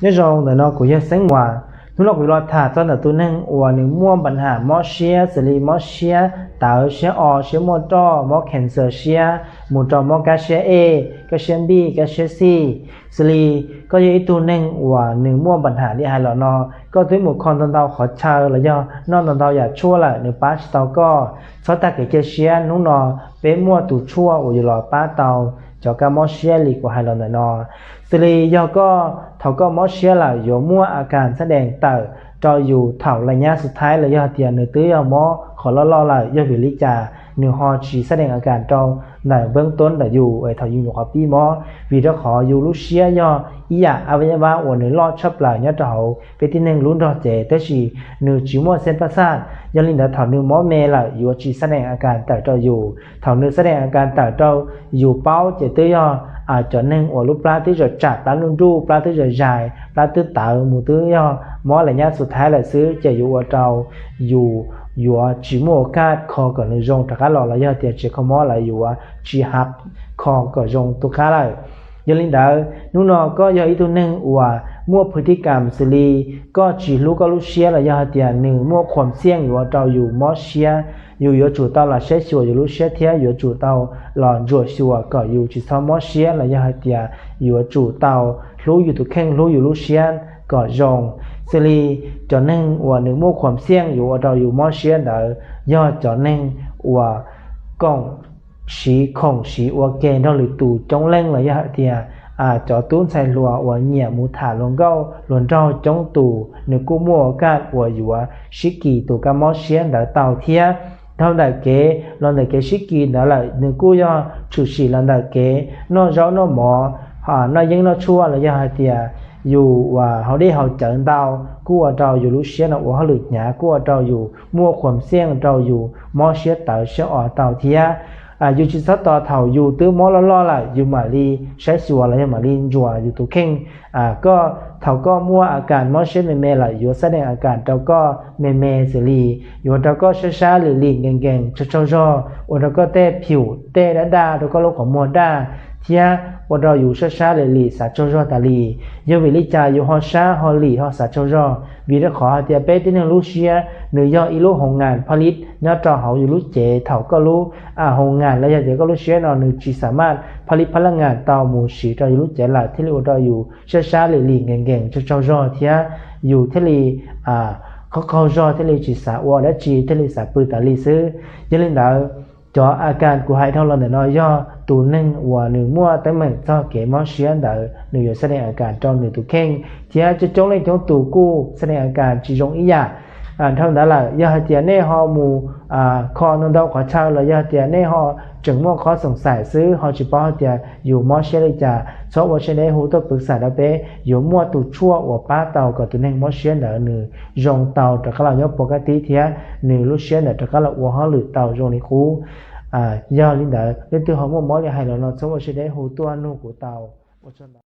Nyob zoo, ntawm no kuv yog Xeeb Uas. Hnub no kuv yuav los tham txog ntawm tus neeg uas nws muaj npa nham mob siab xws li mob siab tawv, siab o, siab muaj roj, mob cancer siab, mus rau mob kab siab ej, kab siab npij, kab siab xij. Xws li koj yog ib tug neeg uas nws muaj npa nham li hais los no, koj twb mus kho ntau ntau qhov chaw los yog noj ntau ntau yam tshuaj lawm nws pab tsis tau koj, txhob tag kev cia siab. Hnub no peb muaj tus tshuaj uas yuav los pab tau cov kab mob siab li kuv hais los ntawm no. Xws li yog koj, thaum koj mob siab lawm yuav muaj a kas xab dees tawm rau yus thaum lais nyab xu thaib los yog tias nws twb yog mob qhov loj loj lawm. Yog vim li cas nws ho tsis xab dees a kas rau ntawm npeeb tuab ntawm yus es thaum yus nyuam qhuav pib mob? Vim rau qhov yus lub siab yog ib yam a vab nyab vab uas nws loj tshaj plaws nyob rau hauv peb tib neeg lub nrog cev, tab sis nws tsis muaj xeeb pab xaj. Yog li ntawd thaum nws mob me lawm yuav tsis xab dees a kas tawm rau yus. Thaum nws xab dees a kas tawm rau yus paub ces twb yog cov neeg uas lub plab twb zam tsam, plab nruj nruj, plab twb zam zais, plab twb tawv mus twb yog mob lais nyab xu thaib lawm xwb, ces yuav ua rau yus yuav tsis muaj a kas kho kom nws zoo rov qab los, los yog tias tsev kho mob lawv yuav tsis hav kho kom zoo tu qab lawm. Yog li ntawd hnub no koj yog ib tug neeg uas muaj pw thib kam xws li koj tsis hlub koj lub siab los yog hais tias nws muaj khuam xiaj yuav ua rau yus mob siab, yus yuav tsum tau los saib xyuas yus lub siab thiab yuav tsum tau los ntsuam xyuas kom yus tsis txhob mob siab los yog hais tias yuav tsum tau hlub yus tus kheej, hlub yus lub siab kom zoo. Xws li cov neeg uas nws muaj khuam xiaj yuav ua rau yus mob siab ntawd yog cov neeg uas koom siv khoom siv ua ke nrog lwm tus coob leej los yog hais tias cov tub ntxhais hluas uas nyiam mus tham hluas nkauj hluas nraug coob tus, nws kuj muaj a kas uas yuav sib kis tus kab mob siab ntawd tau thiab. Dhau ntawm kev los ntawm kev sib kis ntawd lawm nws kuj yog tshwm sim los ntawm kev noj zaub noj mov, noj yeeb noj tshuaj los yog hais tias yus uas haus dej haus cawv ntau kuj ua rau yus lub siab no ua hauj lwm hnyav, kuj ua rau yus muaj khuam xiaj rau yus mob siab tawv siab o tau thiab. Yus tsis txhob tos thaum yus twb mob loj loj lawm yus mam li saib xyuas los yog mam li ntsuas yus tus kheej. Koj, thaum koj muaj a kas mob siab me me lawm yuav xab dees a kas rau koj me me xws li yuav ua rau koj sab sab lim lim nkees nkees tsaug tsaug zog, ua rau koj tej phium tej daj daj rau koj lub qhov muag daj, thiab ua rau yus sab sab lim lim xav tsaug zog tas li. Yog vim li cas yus ho sab ho lim ho xav tsaug zog? Vim rau qhov hais tias peb tib neeg lub siab nws yog ib lub hoo nas pha lib nyob rau hauv yus lub cev. Thaum koj lub hoo nas los yog tias koj lub siab no nws tsis xam maj pha lib pha laj nas tau mus siv rau yus lub cev lawm thiaj li ua rau yus sab sab lim lim nkees nkees tsaug tsaug zog thiab yus thiaj li qaug qaug zog thiaj li tsis xav ua dab tsi thiaj li xav pw tas li xwb. Yog li ntawd cov a kas kuv hais dhau los ntawm no yog tus neeg uas nws muaj teeb meem txog kev mob siab ntawd nws yuav xab dees a kas rau nws tus kheej thiab coob coob leej coob tus kuj xab dees a kas tsis zoo ib yam. Dhau ntawd lawm yog hais tias nej ho mus kho ntau ntau qhov chaw los yog tias nej ho tseem muaj qhov xoom xaim xwb ho tsis paub hais tias yus mob siab li cas, txhob ua siab deb, hu tuaj pwv xam rau peb, yuav muaj tus tshuaj uas pab tau kom tus neeg mob siab ntawd nws zoo tau rov qab los nyob puas kab tib thiab nws lub siab ntawd rov qab los ua hauj lwm tau zoo li qub. Yog li ntawd leej twg ho muaj mob li hais los no txhob ua siab deb, hu tuaj nug kuv tau. Ua tsaug ntau.